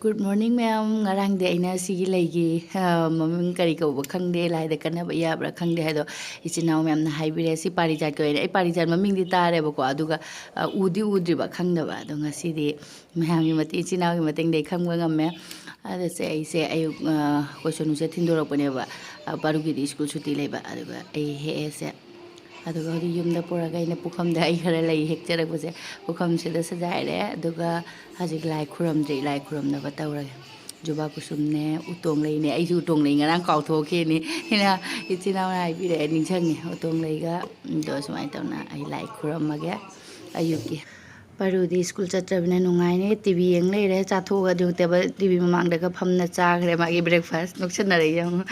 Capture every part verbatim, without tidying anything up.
Good morning, ꯃꯌꯥꯝ꯫ ꯉꯔꯥꯡꯗꯤ ꯑꯩꯅ ꯁꯤꯒꯤ ꯂꯩꯒꯤ, ꯑ, ꯃꯃꯤꯡ ꯀꯔꯤ ꯀꯧꯕ ꯈꯪꯗꯦ, ꯂꯥꯏꯗ ꯀꯟꯅꯕ ꯌꯥꯕ꯭ꯔꯥ ꯈꯪꯗꯦ ꯍꯥꯏꯗꯣ ꯏꯆꯤꯟ ꯏꯅꯥꯎ ꯃꯌꯥꯝꯅ ꯍꯥꯏꯕꯤꯔꯦ꯫ ꯁꯤ ꯄꯥꯔꯤꯖꯥꯠ ꯀꯧꯋꯦꯅ꯫ ꯑꯩ ꯄꯥꯔꯤꯖꯥꯠ ꯃꯃꯤꯡꯗꯤ ꯇꯥꯔꯦꯕꯀꯣ, ꯑꯗꯨꯒ, ꯑ, ꯎꯗꯤ ꯎꯗ꯭ꯔꯤꯕ, ꯈꯪꯗꯕ꯫ ꯑꯗꯣ ꯉꯁꯤꯗꯤ ꯃꯌꯥꯝꯒꯤ ꯃꯇꯦꯡ, ꯏꯆꯤꯟ ꯏꯅꯥꯎꯒꯤ ꯃꯇꯦꯡꯗꯒꯤ ꯈꯪꯕ ꯉꯝꯃꯦ꯫ ꯑꯗ ꯁꯦ ꯑꯩꯁꯦ ꯑꯌꯨꯛ, ꯑ, ꯑꯩꯈꯣꯏ ꯁꯣꯅꯨꯁꯦ ꯊꯤꯟꯗꯣꯔꯛꯄꯅꯦꯕ, ꯑ, ꯄꯥꯔꯨꯒꯤꯗꯤ ꯁ꯭ꯀꯨꯜ ꯁꯨꯇꯤ ꯂꯩꯕ꯫ ꯑꯗꯨꯒ ꯑꯩ ꯍꯦꯛꯑꯦꯁꯦ꯫ ꯑꯗꯨꯒ ꯍꯧꯖꯤꯛ ꯌꯨꯝꯗ ꯄꯨꯔꯒ ꯑꯩꯅ ꯄꯨꯈꯝꯗ ꯑꯩ ꯈꯔ ꯂꯩ ꯍꯦꯛꯆꯔꯛꯄꯁꯦ ꯄꯨꯈꯝꯁꯤꯗ ꯁꯖꯥꯏꯔꯦ꯫ ꯑꯗꯨꯒ ꯍꯧꯖꯤꯛ ꯂꯥꯏ ꯈꯨꯔꯨꯝꯗ꯭ꯔꯤ, ꯂꯥꯏ ꯈꯨꯔꯨꯝꯅꯕ ꯇꯧꯔꯒꯦ꯫ ꯖꯨꯕꯥ ꯀꯨꯁꯨꯝꯅꯦ, ꯎꯇꯣꯡ ꯂꯩꯅꯦ꯫ ꯑꯩꯁꯨ ꯎꯇꯣꯡ ꯂꯩ ꯉꯔꯥꯡ ꯀꯥꯎꯊꯣꯛꯈꯤꯅꯤ꯫ ꯑꯩꯅ ꯏꯆꯤꯟ ꯏꯅꯥꯎꯅ ꯍꯥꯏꯕꯤꯔꯛꯑꯦ, ꯅꯤꯡꯁꯤꯡꯉꯦ꯫ ꯎꯇꯣꯡ ꯂꯩꯒ, ꯑꯗꯣ ꯁꯨꯃꯥꯏꯅ ꯇꯧꯅ ꯑꯩ ꯂꯥꯏ ꯈꯨꯔꯨꯝꯃꯒꯦ꯫ ꯑꯌꯨꯛꯀꯤ ꯄꯥꯔꯨꯗꯤ ꯁ꯭ꯀꯨꯜ ꯆꯠꯇ꯭ꯔꯕꯅꯤꯅ ꯅꯨꯡꯉꯥꯏꯅꯦ꯫ ꯇꯤ ꯚꯤ ꯌꯦꯡ ꯂꯩꯔꯦ꯫ ꯆꯥꯊꯣꯛꯑꯒ ꯑꯗꯨ ꯇꯦꯕꯜ, ꯇꯤ ꯚꯤ ꯃꯃꯥꯡꯗꯒ ꯐꯝꯅ ꯆꯥꯈ꯭ꯔꯦ ꯃꯥꯒꯤ breakfast꯫ ꯅꯣꯛꯁꯟꯅꯔꯛꯏ ꯌꯦꯡꯉꯨ꯫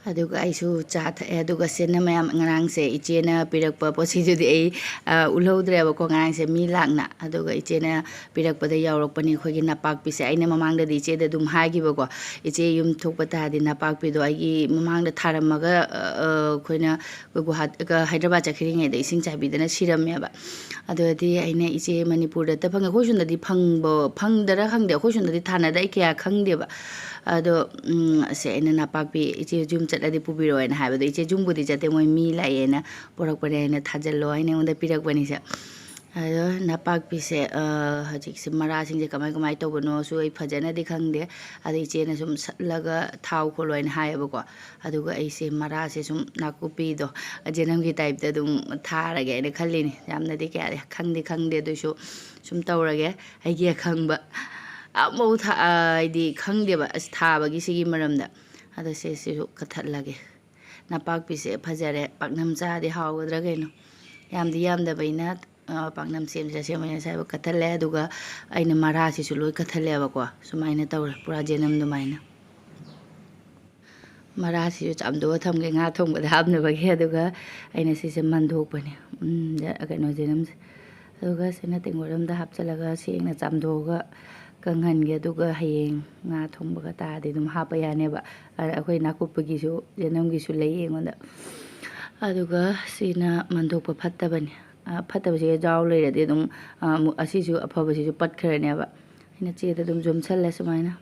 ꯑꯗꯨꯒ ꯑꯩꯁꯨ ꯆꯥ ꯊꯛꯑꯦ꯫ ꯑꯗꯨꯒ ꯁꯤꯅ ꯃꯌꯥꯝ ꯉꯔꯥꯡꯁꯦ ꯏꯆꯦꯅ ꯄꯤꯔꯛꯄ ꯄꯣꯠꯁꯤꯗꯨꯗꯤ ꯑꯩ, ꯑ, ꯎꯠꯍꯧꯗ꯭ꯔꯦꯕꯀꯣ꯫ ꯉꯔꯥꯡꯁꯦ ꯃꯤ ꯂꯥꯛꯅ, ꯑꯗꯨꯒ ꯏꯆꯦꯅ ꯄꯤꯔꯛꯄꯗ ꯌꯥꯎꯔꯛꯄꯅꯤ ꯑꯩꯈꯣꯏꯒꯤ ꯅꯄꯥꯛꯄꯤꯁꯦ꯫ ꯑꯩꯅ ꯃꯃꯥꯡꯗꯗꯤ ꯏꯆꯦꯗ ꯑꯗꯨꯝ ꯍꯥꯏꯈꯤꯕꯀꯣ, "ꯏꯆꯦ ꯌꯨꯝ ꯊꯣꯛꯄ ꯇꯥꯔꯗꯤ ꯅꯄꯥꯛꯄꯤꯗꯣ ꯑꯩꯒꯤ ꯃꯃꯥꯡꯗ ꯊꯥꯔꯝꯃꯒ, ꯑ, ꯑ, ꯑꯩꯈꯣꯏꯅ ꯒꯨꯍꯥ-, ꯀ-, ꯍꯥꯏꯗ꯭ꯔꯕꯥꯗ ꯆꯠꯈ꯭ꯔꯤꯉꯩꯗ ꯏꯁꯤꯡ ꯆꯥꯏꯕꯤꯗꯅ ꯁꯤꯔꯝꯃꯦꯕ"꯫ ꯑꯗꯨꯗꯤ ꯑꯩꯅ ꯏꯆꯦ ꯃꯅꯤꯄꯨꯔꯗꯇ ꯐꯪꯉꯦ꯫ ꯑꯩꯈꯣꯏ ꯁꯣꯝꯗꯗꯤ ꯐꯪꯕ, ꯐꯪꯗꯔꯥ ꯈꯪꯗꯦ, ꯑꯩꯈꯣꯏ ꯁꯣꯝꯗꯗꯤ ꯊꯥꯅꯗ ꯑꯩ ꯀꯌꯥ ꯈꯪꯗꯦꯕ꯫ ꯑꯗꯣ, ꯎꯝ, ꯑꯁꯦ ꯑꯩꯅ ꯅꯄꯥꯛꯄꯤ ꯏꯆꯦ ꯌꯨꯝ ꯆꯠꯂꯗꯤ ꯄꯨꯕꯤꯔꯛꯑꯣ ꯍꯥꯏꯅ ꯍꯥꯏꯕꯗꯣ, ꯏꯆꯦ ꯌꯨꯝꯕꯨꯗꯤ ꯆꯠꯇꯦ, ꯃꯣꯏ ꯃꯤ ꯂꯥꯛꯑꯦꯅ ꯄꯨꯔꯛꯄꯅꯦ ꯍꯥꯏꯅ ꯊꯥꯖꯤꯜꯂꯣ ꯍꯥꯏꯅ ꯑꯩꯉꯣꯟꯗ ꯄꯤꯔꯛꯄꯅꯤꯁꯦ꯫ ꯑꯗꯣ ꯅꯄꯥꯛꯄꯤꯁꯦ, ꯑ, ꯍꯧꯖꯤꯛꯁꯦ ꯃꯔꯥꯁꯤꯡꯁꯦ ꯀꯃꯥꯏ ꯀꯃꯥꯏ ꯇꯧꯕꯅꯣꯁꯨ ꯑꯩ ꯐꯖꯅꯗꯤ ꯈꯪꯗꯦ꯫ ꯑꯗꯣ ꯏꯆꯦꯅ ꯁꯨꯝ ꯁꯠꯂꯒ ꯊꯥꯎ ꯈꯣꯠꯂꯣ ꯍꯥꯏꯅ ꯍꯥꯏꯌꯦꯕꯀꯣ꯫ ꯑꯗꯨꯒ ꯑꯩꯁꯦ ꯃꯔꯥꯁꯦ ꯁꯨꯝ ꯅꯥꯀꯨꯞꯄꯤꯗꯣ ꯖꯦꯅꯝꯒꯤ typeꯇ ꯑꯗꯨꯝ ꯊꯥꯔꯒꯦ ꯍꯥꯏꯅ ꯈꯜꯂꯤꯅꯤ꯫ ꯌꯥꯝꯅꯗꯤ ꯀꯌꯥꯗꯤ ꯈꯪꯗꯤ ꯈꯪꯗꯦ, ꯑꯗꯨꯏꯁꯨ ꯁꯨꯝ ꯇꯧꯔꯒꯦ꯫ ꯑꯩꯒꯤ ꯑꯈꯪꯕ ꯑꯃꯐꯥꯎ ꯊꯥ-, ꯍꯥꯏꯗꯤ ꯈꯪꯗꯦꯕ ꯑꯁ ꯊꯥꯕꯒꯤ ꯁꯤꯒꯤ ꯃꯔꯝꯗ꯫ ꯑꯗꯣ ꯁꯦ ꯁꯤꯁꯨ ꯀꯠꯊꯠꯂꯒꯦ꯫ ꯅꯄꯥꯛꯄꯤꯁꯦ ꯐꯖꯔꯦ꯫ ꯄꯥꯛꯅꯝ ꯆꯥꯔꯗꯤ ꯍꯥꯎꯒꯗ꯭ꯔꯥ ꯀꯩꯅꯣ꯫ ꯌꯥꯝꯗꯤ ꯌꯥꯝꯗꯕ ꯑꯩꯅ, ꯑ, ꯄꯥꯛꯅꯝ ꯁꯦꯝꯁꯦ ꯁꯦꯝꯕ ꯑꯩꯅ ꯉꯁꯥꯏ ꯀꯠꯊꯠꯂꯦ꯫ ꯑꯗꯨꯒ ꯑꯩꯅ ꯃꯔꯥꯁꯤꯁꯨ ꯂꯣꯏ ꯀꯠꯊꯠꯂꯦꯕꯀꯣ꯫ ꯁꯨꯃꯥꯏꯅ ꯇꯧꯔꯦ, ꯄꯨꯔꯥ ꯖꯦꯅꯝ ꯑꯗꯨꯃꯥꯏꯅ꯫ ꯃꯔꯥꯁꯤꯁꯨ ꯆꯥꯝꯊꯣꯛꯑ ꯊꯝꯒꯦ ꯉꯥ ꯊꯣꯡꯕꯗ ꯍꯥꯞꯅꯕꯒꯤ꯫ ꯑꯗꯨꯒ ꯑꯩꯅ ꯁꯤꯁꯦ ꯃꯟꯊꯣꯛꯄꯅꯦ꯫ ꯎꯝ, ꯖ-, ꯀꯩꯅꯣ, ꯖꯦꯅꯝꯁꯦ꯫ ꯑꯗꯨꯒ ꯁꯤꯅ ꯇꯦꯡꯀꯣꯠ ꯑꯃꯗ ꯍꯥꯞꯆꯤꯜꯂꯒ ꯁꯦꯡꯅ ꯆꯥꯝꯊꯣꯛꯑꯒ ꯀꯪꯍꯟꯒꯦ꯫ ꯑꯗꯨꯒ ꯍꯌꯦꯡ ꯉꯥ ꯊꯣꯡꯕꯒ ꯇꯥꯔꯗꯤ ꯑꯗꯨꯝ ꯍꯥꯞꯄ ꯌꯥꯅꯦꯕ꯫ ꯑ-, ꯑꯩꯈꯣꯏ ꯅꯥꯀꯨꯞꯄꯒꯤꯁꯨ ꯖꯦꯅꯝꯒꯤꯁꯨ ꯂꯩ ꯑꯩꯉꯣꯟꯗ꯫ ꯑꯗꯨꯒ ꯁꯤꯅ ꯃꯟꯊꯣꯛꯄ ꯐꯠꯇꯕꯅꯦ꯫ ꯑ, ꯐꯠꯇꯕꯁꯦ ꯖꯥꯎ ꯂꯩꯔꯗꯤ ꯑꯗꯨꯝ, ꯑ, ꯑꯃꯨꯛ ꯑꯁꯤꯁꯨ ꯑꯐꯕꯁꯤꯁꯨ ꯄꯠꯈ꯭ꯔꯅꯦꯕ꯫ ꯑꯩꯅ ꯆꯦꯗ ꯑꯗꯨꯝ ꯌꯣꯝꯁꯜꯂꯦ ꯁꯨꯃꯥꯏꯅ꯫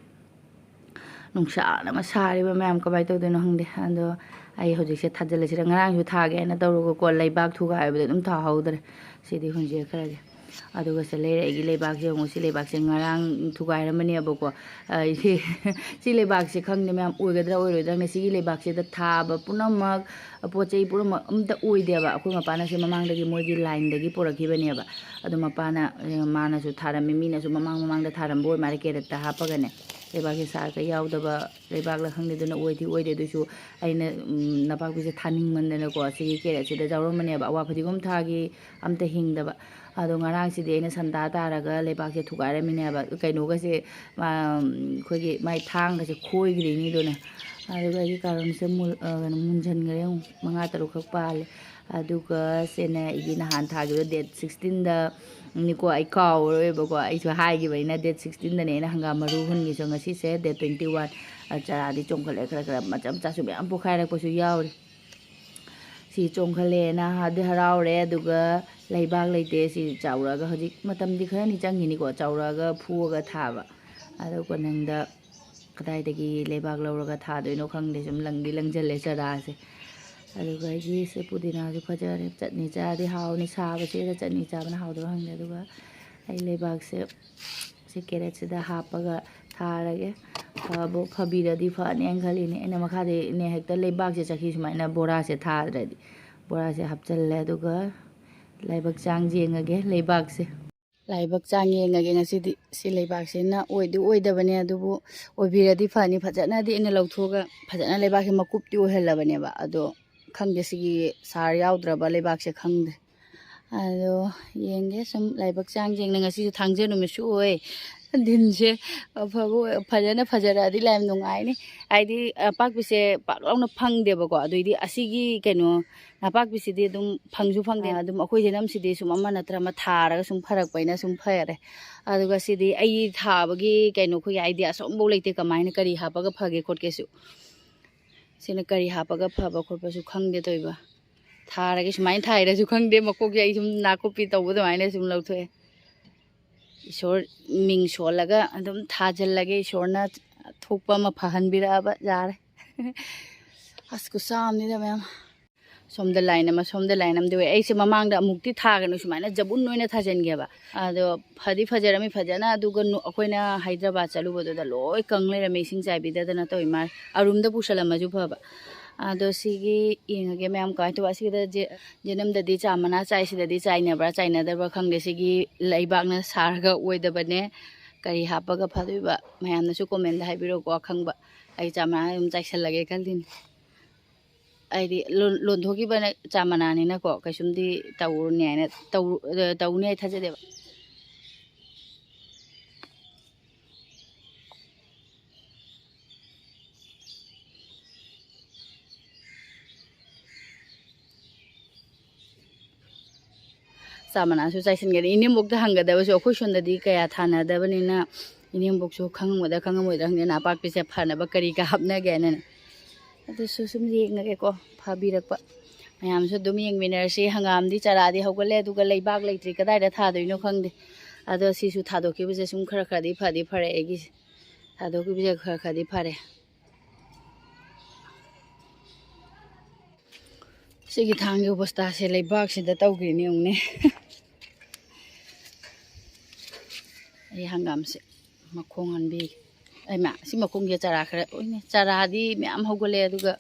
ꯅꯨꯡꯁꯥꯅ ꯑꯃ ꯁꯥꯔꯤꯕ ꯃꯌꯥꯝ, ꯀꯃꯥꯏꯅ ꯇꯧꯗꯣꯏꯅꯣ ꯈꯪꯗꯦ꯫ ꯑꯗꯣ ꯑꯩ ꯍꯧꯖꯤꯛꯁꯦ ꯊꯥꯖꯤꯜꯂꯁꯤꯔ, ꯉꯔꯥꯡꯁꯨ ꯊꯥꯒꯦ ꯍꯥꯏꯅ ꯇꯧꯔꯒꯀꯣ, ꯂꯩꯕꯥꯛ ꯊꯨꯒꯥꯏꯕꯗ ꯑꯗꯨꯝ ꯊꯥꯍꯧꯗ꯭ꯔꯦ꯫ ꯁꯤꯗꯤ ꯍꯨꯟꯖꯦꯛꯈ꯭ꯔꯒꯦ꯫ ꯑꯗꯨꯒ ꯁꯤ ꯂꯩꯔꯦ ꯑꯩꯒꯤ ꯂꯩꯕꯥꯛꯁꯦ꯫ ꯌꯦꯡꯉꯨ, ꯁꯤ ꯂꯩꯕꯥꯛꯁꯦ ꯉꯔꯥꯡ ꯊꯨꯒꯥꯏꯔꯝꯕꯅꯦꯕꯀꯣ꯫ ꯑ, ꯁꯤ, ꯁꯤ ꯂꯩꯕꯥꯛꯁꯦ ꯈꯪꯗꯦ ꯃꯌꯥꯝ, ꯑꯣꯏꯒꯗ꯭ꯔꯥ ꯑꯣꯏꯔꯣꯏꯗ꯭ꯔꯥ ꯈꯪꯗꯦ꯫ ꯁꯤꯒꯤ ꯂꯩꯕꯥꯛꯁꯤꯗ ꯊꯥꯕ ꯄꯨꯝꯅꯃꯛ, ꯄꯣꯠ ꯆꯩ ꯄꯨꯝꯅꯃꯛ ꯑꯝꯇ ꯑꯣꯏꯗꯦꯕ꯫ ꯑꯩꯈꯣꯏ ꯃꯄꯥꯅꯁꯨ ꯃꯃꯥꯡꯗꯒꯤ ꯃꯣꯏꯒꯤ ꯂꯥꯏꯟꯗꯒꯤ ꯄꯨꯔꯛꯈꯤꯕꯅꯦꯕ꯫ ꯑꯗꯣ ꯃꯄꯥꯅ, ꯑ, ꯃꯥꯅꯁꯨ ꯊꯥꯔꯝꯃꯤ, ꯃꯤꯅꯁꯨ ꯃꯃꯥꯡ ꯃꯃꯥꯡꯗ ꯊꯥꯔꯝꯕ ꯑꯣꯏ ꯃꯥꯜꯂꯦ, ꯀꯦꯔꯦꯠꯇ ꯍꯥꯞꯄꯒꯅꯦ꯫ ꯂꯩꯕꯥꯛꯁꯦ ꯁꯥꯔꯒ ꯌꯥꯎꯗꯕ ꯂꯩꯕꯥꯛꯂ ꯈꯪꯗꯦ, ꯑꯗꯨꯅ ꯑꯣꯏꯗꯤ ꯑꯣꯏꯗꯦ꯫ ꯑꯗꯨꯏꯁꯨ ꯑꯩꯅ, ꯎꯝ, ꯅꯄꯥꯛꯄꯤꯁꯦ ꯊꯥꯅꯤꯡꯃꯟꯗꯅꯀꯣ, ꯁꯤꯒꯤ ꯀꯦꯔꯦꯠꯁꯤꯗ ꯌꯥꯎꯔꯝꯕꯅꯦꯕ꯫ ꯑꯋꯥ ꯐꯗꯤꯒꯣꯝ ꯊꯥꯒꯤ ꯑꯝꯇ ꯍꯤꯡꯗꯕ꯫ ꯑꯗꯣ ꯉꯔꯥꯡꯁꯤꯗꯤ ꯑꯩꯅ ꯁꯟꯗꯥ ꯇꯥꯔꯒ ꯂꯩꯕꯥꯛꯁꯦ ꯊꯨꯒꯥꯏꯔꯝꯃꯤꯅꯦꯕ꯫ ꯀꯩꯅꯣꯒꯁꯦ, ꯃꯥ, ꯑꯩꯈꯣꯏꯒꯤ ꯃꯥꯏ ꯊꯥꯡꯒꯁꯦ ꯈꯣꯏꯈ꯭ꯔꯤꯅꯤ ꯑꯗꯨꯅ꯫ ꯑꯗꯨꯒ ꯑꯩꯒꯤ ꯀꯥꯔꯣꯟꯁꯦ ꯃꯨꯜ-, ꯑ, ꯀꯩꯅꯣ, ꯃꯨꯟꯖꯟꯈ꯭ꯔꯦ ꯑꯃꯨꯛ, ꯃꯉꯥ ꯇꯔꯨꯛ ꯈꯛ ꯄꯥꯜꯂꯦ꯫ ꯑꯗꯨꯒ ꯁꯤꯅ ꯑꯩꯒꯤ ꯅꯍꯥꯟ ꯊꯥꯈꯤꯕ date sixteenꯗ ꯅꯤꯀꯣ, ꯑꯩ ꯀꯥꯎꯔꯣꯏꯕꯀꯣ, ꯑꯩꯁꯨ ꯍꯥꯏꯈꯤꯕꯅꯤꯅ date sixteenꯗꯅꯦ ꯑꯩꯅ ꯍꯪꯒꯥꯝ ꯃꯔꯨ ꯍꯨꯟꯈꯤꯁꯨ꯫ ꯉꯁꯤꯁꯦ date twenty one, ꯑ, ꯆꯔꯥꯗꯤ ꯆꯣꯡꯈꯠꯂꯛꯑꯦ, ꯈꯔ ꯈꯔ ꯃꯆꯥ ꯃꯆꯥꯁꯨ ꯃꯌꯥꯝ ꯄꯣꯛꯈꯥꯏꯔꯛꯄꯁꯨ ꯌꯥꯎꯔꯤ꯫ ꯁꯤ ꯆꯣꯡꯈꯠꯂꯦꯅ ꯍꯥꯏꯗꯤ ꯍꯔꯥꯎꯔꯦ, ꯑꯗꯨꯒ ꯂꯩꯕꯥꯛ ꯂꯩꯇꯦ꯫ ꯁꯤ ꯆꯥꯎꯔꯛꯑꯒ, ꯍꯧꯖꯤꯛ ꯃꯇꯝꯗꯤ ꯈꯔꯅꯤ ꯆꯪꯈꯤꯅꯤꯀꯣ, ꯆꯥꯎꯔꯛꯑꯒ ꯐꯨꯑꯒ ꯊꯥꯕ꯫ ꯑꯗꯣ ꯀꯣꯟꯅꯪꯗ ꯀꯗꯥꯏꯗꯒꯤ ꯂꯩꯕꯥꯛ ꯂꯧꯔꯒ ꯊꯥꯗꯣꯏꯅꯣ ꯈꯪꯗꯦ, ꯁꯨꯝ ꯂꯪꯗꯤ ꯂꯪꯁꯤꯜꯂꯦ ꯆꯔꯥꯁꯦ꯫ ꯑꯗꯨꯒ ꯑꯩꯒꯤ ꯁꯤ ꯄꯨꯗꯤꯅꯥꯁꯨ ꯐꯖꯔꯦ, ꯆꯠꯅꯤ ꯆꯥꯔꯗꯤ ꯍꯥꯎꯅꯤ, ꯁꯥꯕꯁꯤꯗ ꯆꯠꯅꯤ ꯆꯥꯕꯅ ꯍꯥꯎꯗꯕ ꯈꯪꯗꯦ꯫ ꯑꯗꯨꯒ ꯑꯩ ꯂꯩꯕꯥꯛꯁꯦ ꯁꯤ ꯀꯦꯔꯦꯠꯁꯤꯗ ꯍꯥꯞꯄꯒ ꯊꯥꯔꯒꯦ꯫ ꯐꯕꯨ ꯐꯕꯤꯔꯗꯤ ꯐꯅꯤ ꯍꯥꯏꯅ ꯈꯜꯂꯤꯅꯦ꯫ ꯑꯩꯅ ꯃꯈꯥꯗꯩꯅꯦ ꯍꯦꯛꯇ ꯂꯩꯕꯥꯛꯁꯦ ꯆꯠꯈꯤ, ꯁꯨꯃꯥꯏꯅ ꯕꯣꯔꯥꯁꯦ ꯊꯥꯗ꯭ꯔꯗꯤ꯫ ꯕꯣꯔꯥꯁꯦ ꯍꯥꯞꯆꯜꯂꯦ, ꯑꯗꯨꯒ ꯂꯥꯏꯕꯛ ꯆꯥꯡ ꯌꯦꯡꯉꯒꯦ ꯂꯩꯕꯥꯛꯁꯦ꯫ ꯂꯥꯏꯕꯛ ꯆꯥꯡ ꯌꯦꯡꯉꯒꯦ ꯉꯁꯤꯗꯤ꯫ ꯁꯤ ꯂꯩꯕꯥꯛꯁꯤꯅ ꯑꯣꯏꯗꯤ ꯑꯣꯏꯗꯕꯅꯦ, ꯑꯗꯨꯕꯨ ꯑꯣꯏꯕꯤꯔꯗꯤ ꯐꯅꯤ꯫ ꯐꯖꯅꯗꯤ ꯑꯩꯅ ꯂꯧꯊꯣꯛꯑꯒ ꯐꯖꯅ ꯂꯩꯕꯥꯛꯁꯦ ꯃꯀꯨꯞꯇꯤ ꯑꯣꯏꯍꯜꯂꯕꯅꯦꯕ꯫ ꯑꯗꯣ ꯈꯪꯗꯦ, ꯁꯤꯒꯤ ꯁꯥꯔ ꯌꯥꯎꯗ꯭ꯔꯕ ꯂꯩꯕꯥꯛꯁꯦ ꯈꯪꯗꯦ꯫ ꯑꯗꯣ ꯌꯦꯡꯒꯦ ꯁꯨꯝ, ꯂꯥꯏꯕꯛ ꯆꯥꯡ ꯌꯦꯡꯅ꯫ ꯉꯁꯤꯁꯨ ꯊꯥꯡꯖ ꯅꯨꯃꯤꯠꯁꯨ ꯑꯣꯏ꯫ ꯗꯤꯟꯁꯦ ꯑꯐꯕ ꯑꯣꯏ-, ꯐꯖꯅ ꯐꯖꯔꯛꯑꯗꯤ ꯂꯥꯏ ꯌꯥꯝ ꯅꯨꯡꯉꯥꯏꯅꯤ꯫ ꯍꯥꯏꯗꯤ ꯅꯄꯥꯛꯄꯤꯁꯦ ꯄꯥꯛ ꯂꯥꯎꯅ ꯐꯪꯗꯦꯕꯀꯣ꯫ ꯑꯗꯨꯏꯗꯤ ꯑꯁꯤꯒꯤ ꯀꯩꯅꯣ ꯅꯄꯥꯛꯄꯤꯁꯤꯗꯤ ꯑꯗꯨꯝ ꯐꯪꯁꯨ ꯐꯪꯗꯦ꯫ ꯑꯗꯨꯝ ꯑꯩꯈꯣꯏ ꯖꯅꯝꯁꯤꯗꯤ ꯁꯨꯝ ꯑꯃ ꯅꯠꯇ꯭ꯔ ꯑꯃ ꯊꯥꯔꯒ ꯁꯨꯝ ꯐꯔꯛꯄꯅꯤꯅ ꯁꯨꯝ ꯐꯔꯦ꯫ ꯑꯗꯨꯒ ꯁꯤꯗꯤ ꯑꯩ ꯊꯥꯕꯒꯤ ꯀꯩꯅꯣ, ꯑꯩꯈꯣꯏꯒꯤ idea ꯑꯁꯣꯝꯐꯧ ꯂꯩꯇꯦ, ꯀꯃꯥꯏꯅ ꯀꯔꯤ ꯍꯥꯞꯄꯒ ꯐꯒꯦ ꯈꯣꯠꯀꯦꯁꯨ꯫ ꯁꯤꯅ ꯀꯔꯤ ꯍꯥꯞꯄꯒ ꯐꯕ ꯈꯣꯠꯄꯁꯨ ꯈꯪꯗꯦ ꯇꯧꯏꯕ꯫ ꯊꯥꯔꯒꯦ ꯁꯨꯃꯥꯏꯅ ꯊꯥꯏꯔꯁꯨ ꯈꯪꯗꯦ, ꯃꯀꯣꯛꯁꯦ ꯑꯩ ꯁꯨꯝ ꯅꯥꯀꯨꯞꯄꯤ ꯇꯧꯕ ꯑꯗꯨꯃꯥꯏꯅ ꯁꯨꯝ ꯂꯧꯊꯣꯛꯑꯦ꯫ ꯏꯁꯣꯔ ꯃꯤꯡ ꯁꯣꯜꯂꯒ ꯑꯗꯨꯝ ꯊꯥꯖꯤꯜꯂꯒꯦ, ꯏꯁꯣꯔꯅ ꯊꯣꯛꯄ ꯑꯃ ꯐꯍꯟꯕꯤꯔꯛꯑꯕ ꯌꯥꯔꯦ꯫ ꯑꯁ, ꯈꯨꯠꯁꯥ ꯑꯃꯅꯤꯗ ꯃꯌꯥꯝ꯫ ꯁꯣꯝꯗ line ꯑꯃ, ꯁꯣꯝꯗ line ꯑꯃꯗꯤ ꯑꯣꯏ꯫ ꯑꯩꯁꯦ ꯃꯃꯥꯡꯗ ꯑꯃꯨꯛꯇꯤ ꯊꯥꯒꯅꯨ ꯁꯨꯃꯥꯏꯅ ꯖꯕꯨꯟ ꯑꯣꯏꯅ ꯊꯥꯖꯤꯟꯒꯦꯕ꯫ ꯑꯗꯣ ꯐꯗꯤ ꯐꯖꯔꯝꯃꯤ ꯐꯖꯅ, ꯑꯗꯨꯒ ꯅꯨ-, ꯑꯩꯈꯣꯏꯅ ꯍꯥꯏꯗ꯭ꯔꯕꯥꯗ ꯆꯠꯂꯨꯕꯗꯨꯗ ꯂꯣꯏ ꯀꯪ ꯂꯩꯔꯝꯃꯦ, ꯏꯁꯤꯡ ꯆꯥꯏꯕꯤꯗꯗꯅ ꯇꯧꯏ ꯃꯥꯜꯂꯦ꯫ ꯑꯔꯨꯝꯗ ꯄꯨꯁꯜꯂꯝꯃꯁꯨ ꯐꯕ꯫ ꯑꯗꯣ ꯁꯤꯒꯤ ꯌꯦꯡꯉꯒꯦ ꯃꯌꯥꯝ ꯀꯃꯥꯏꯅ ꯇꯧꯕ꯫ ꯑꯁꯤꯗ ꯖꯦ-, ꯖꯦꯅꯝꯗꯗꯤ ꯆꯥ ꯃꯅꯥ ꯆꯥꯏ, ꯁꯤꯗꯗꯤ ꯆꯥꯏꯅꯕ꯭ꯔꯥ ꯆꯥꯏꯅꯗꯕ꯭ꯔꯥ ꯈꯪꯗꯦ꯫ ꯁꯤꯒꯤ ꯂꯩꯕꯥꯛꯅ ꯁꯥꯔꯒ ꯑꯣꯏꯗꯕꯅꯦ꯫ ꯀꯔꯤ ꯍꯥꯞꯄꯒ ꯐꯗꯣꯏꯕ? ꯃꯌꯥꯝꯅꯁꯨ commentꯗ ꯍꯥꯏꯕꯤꯔꯛꯎꯀꯣ ꯑꯈꯪꯕ꯫ ꯑꯩ ꯆꯥ ꯃꯅꯥ ꯑꯗꯨꯝ ꯆꯥꯏꯁꯜꯂꯒꯦ ꯈꯜꯂꯤꯅꯤ꯫ ꯑꯩꯗꯤ ꯂꯣꯟ-, ꯂꯣꯟꯊꯣꯛꯈꯤꯕꯅ ꯆꯥ ꯃꯅꯥꯅꯤꯅꯀꯣ, ꯀꯩꯁꯨꯝꯗꯤ ꯇꯧꯔꯨꯅꯤ ꯍꯥꯏꯅ, ꯇꯧꯔꯨ-, ꯑ, ꯇꯧꯅꯤ ꯍꯥꯏ ꯊꯥꯖꯗꯦꯕ꯫ ꯆꯥ ꯃꯅꯥꯁꯨ ꯆꯥꯏꯁꯤꯟꯒꯅꯤ꯫ ꯏꯅꯦꯝꯕꯣꯛꯇ ꯍꯪꯒꯗꯕꯁꯨ, ꯑꯩꯈꯣꯏ ꯁꯣꯝꯗꯗꯤ ꯀꯌꯥ ꯊꯥꯅꯗꯕꯅꯤꯅ, ꯏꯅꯦꯝꯕꯣꯛꯁꯨ ꯈꯪꯉꯝꯒꯗ꯭ꯔꯥ ꯈꯪꯉꯝꯃꯣꯏꯗ꯭ꯔꯥ ꯈꯪꯗꯦ, ꯅꯄꯥꯛꯄꯤꯁꯦ ꯐꯅꯕ ꯀꯔꯤꯒ ꯍꯥꯞꯅꯒꯦꯅꯅꯦ꯫ ꯑꯗꯨꯁꯨ ꯁꯨꯝ ꯌꯦꯡꯉꯒꯦꯀꯣ, ꯐꯥꯕꯤꯔꯛꯄ꯫ ꯃꯌꯥꯝꯁꯨ ꯑꯗꯨꯝ ꯌꯦꯡꯃꯤꯟꯅꯔꯁꯤ꯫ ꯍꯪꯒꯥꯝꯗꯤ ꯆꯔꯥꯗꯤ ꯍꯧꯒꯠꯂꯦ, ꯑꯗꯨꯒ ꯂꯩꯕꯥꯛ ꯂꯩꯇ꯭ꯔꯤ, ꯀꯗꯥꯏꯗ ꯊꯥꯗꯣꯏꯅꯣ ꯈꯪꯗꯦ꯫ ꯑꯗꯣ ꯁꯤꯁꯨ ꯊꯥꯗꯣꯛꯈꯤꯕꯁꯦ ꯁꯨꯝ ꯈꯔ ꯈꯔꯗꯤ ꯐꯗꯤ ꯐꯔꯦ ꯑꯩꯒꯤꯁꯦ꯫ ꯊꯥꯗꯣꯛꯈꯤꯕꯁꯦ ꯈꯔ ꯈꯔꯗꯤ ꯐꯔꯦ꯫ ꯁꯤꯒꯤ ꯊꯥꯡꯒꯤ ꯕꯣꯁꯇꯥꯁꯦ ꯂꯩꯕꯥꯛꯁꯤꯗ ꯇꯧꯈ꯭ꯔꯤꯅꯦ ꯌꯦꯡꯉꯨꯅꯦ꯫ ꯑꯩ ꯍꯪꯒꯥꯝꯁꯦ ꯃꯈꯣꯡ ꯍꯟꯕꯤꯒꯦ꯫ ꯑꯩ ꯃꯥ, ꯁꯤ ꯃꯈꯣꯡꯁꯦ ꯆꯔꯥ ꯈꯔ, ꯎꯏꯅꯦ, ꯆꯔꯥꯗꯤ ꯃꯌꯥꯝ ꯍꯧꯒꯠꯂꯦ, ꯑꯗꯨꯒ